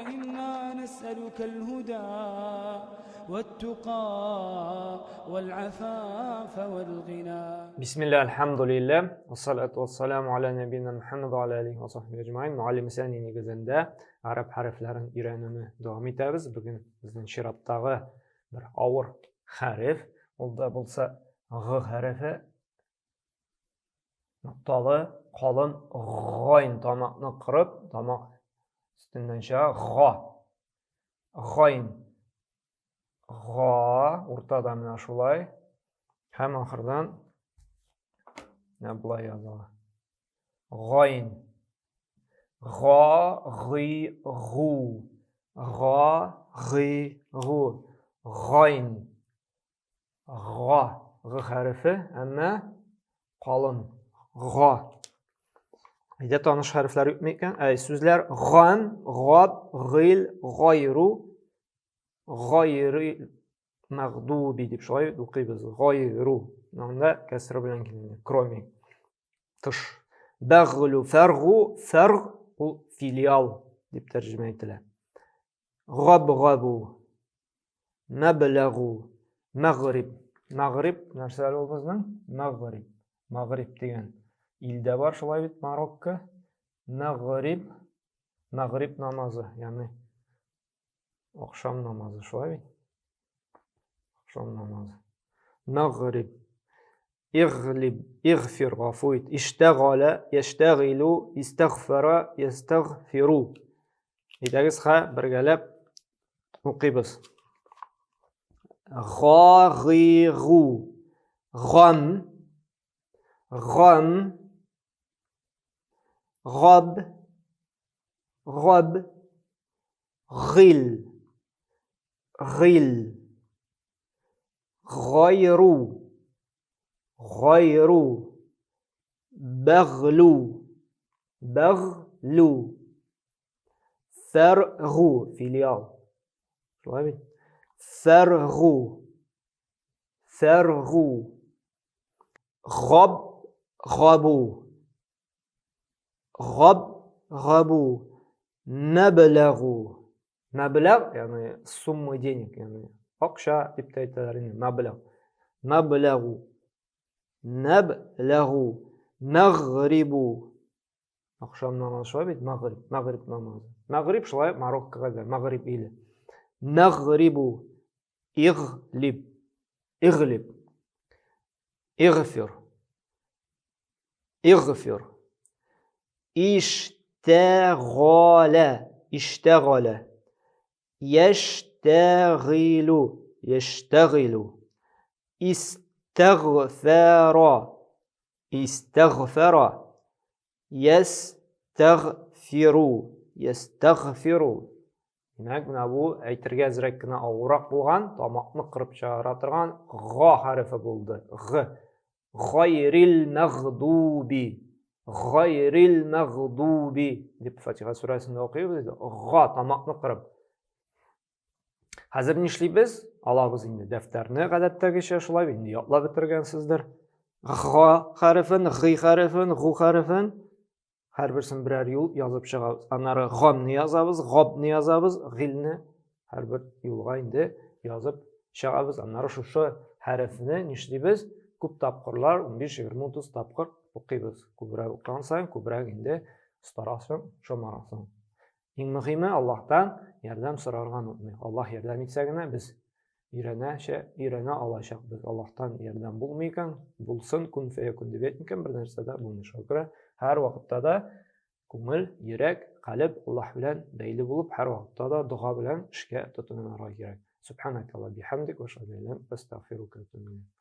إنا نسألك الهدى والتقى والعفاف والغنى. بسم الله، الحمد لله، والصلاة والسلام على نبينا Muhammad ва аля алихи ва сахбихи әҗмәгыйн. Муаллим Сәни нигезендә гарәп хәрефләрен өйрәнүне дәвам итәбез. Бүген безнең чираттагы бер авыр хәреф, ул да булса г хәрефе, нокталы калын гайн, тамакны кырып, тамак өстеннән чыга га. Гайн. Га уртада менә шулай һәм ахырдан менә болай языла. Гайн. Га, гый, гу. Га, гый, гу. Гайн. Га. Г хәрефе, әмма калын. Га. Әйдә, таныш хәрефләр юкмы икән? Әй, сүзләр ган, габ, гыйл, гайру, гайры мәгъдуби дип шулай укыйбыз. Гайру. Анда кәсра белән килгән. Кроме. Тыш. Бәгълу, фәргу, фәрг ул филиал дип тәрҗемә ителә. Габгабу, мәбләгу, мәгъриб. Мәгъриб нәрсә әле ул безнең? Мәгъриб. Мәгъриб дигән илдә бар шулай бит, Марокко. Мәгъриб, мәгъриб намазы, ягъни Ахшам намазы, шулай бит? Ахшам намазы. Мәгъриб. Игълиб, игъфир, гафу ит. Иштәгалә, яштәгыйлу, истәгъфара, ястәгъфиру. Әйдәгез, ха, бергәләп укыйбыз. Га, гы, гу. Гам, гам, габ, габ, гыйл, гыйл, гайру, гайру, бәгълу, бәгълу, фәргу, филиал. Шулай бит? Фәргу, фәргу, габ, габу, Габ, габу, мәбләгу. Мәбләг, ягъни сумма денег, ягъни акча дип тә әйтәләр инде, мәбләг. Мәбләгу. Мәбләгу. Мәгърибу. Ахшам намазы шулай бит, мәгъриб, мәгъриб намазы. Мәгъриб шулай Мароккога да, мәгъриб иле. Мәгърибу. Иглиб. Иглиб. Игфир. Игфир. Иштәгалә. Иштәгалә. Яштәгыйлу. Яштәгыйлу. Истәгъфәра. Истәгъфәра. Ястәгъфиру. Ястәгъфиру. Димәк, менә бу әйтергә әзрәк кенә авыррак булган, тамакны кырып чыгара торган га хәрефе булды. Г. Гайрил мәгъдуби. Гайрил мәгъдуби дип Фатиха сүрәсендә укыйбыз инде. Га тамакны кырып. Хәзер нишлибез? Алабыз инде дәфтәрне гадәттәгечә шулай инде ятлап бетергәнсездер. Га хәрефен, гы хәрефен, гу хәрефен һәрберсен берәр юл язып чыгабыз. Аннары гамны язабыз, габны язабыз, гыйльне һәрбер юлга инде язып чыгабыз. Аннары шушы хәрефне нишлибез? Күп тапкырлар, 15, 20, 30 тапкыр укыйбыз. Күбрәк укыган саен, күбрәк инде остарасың, шомарасың. Иң мөһиме Аллаһтан ярдәм сорарга онытмыйк. Аллаһ ярдәм итсә генә без өйрәнәчә, өйрәнә алачакбыз. Аллаһтан ярдәм булмый икән, булсын, кун фәякун дип әйтми икән, бер нәрсә дә булмый. Шуңа күрә һәр вакытта да күңел, йөрәк, калеб Аллаһ белән бәйле булып, һәр вакытта да дога белән эшкә тотынырга кирәк. Субханакалла бихамдик ва шәһадә ла илаһ илля анта астагфирука ва атубу илейк.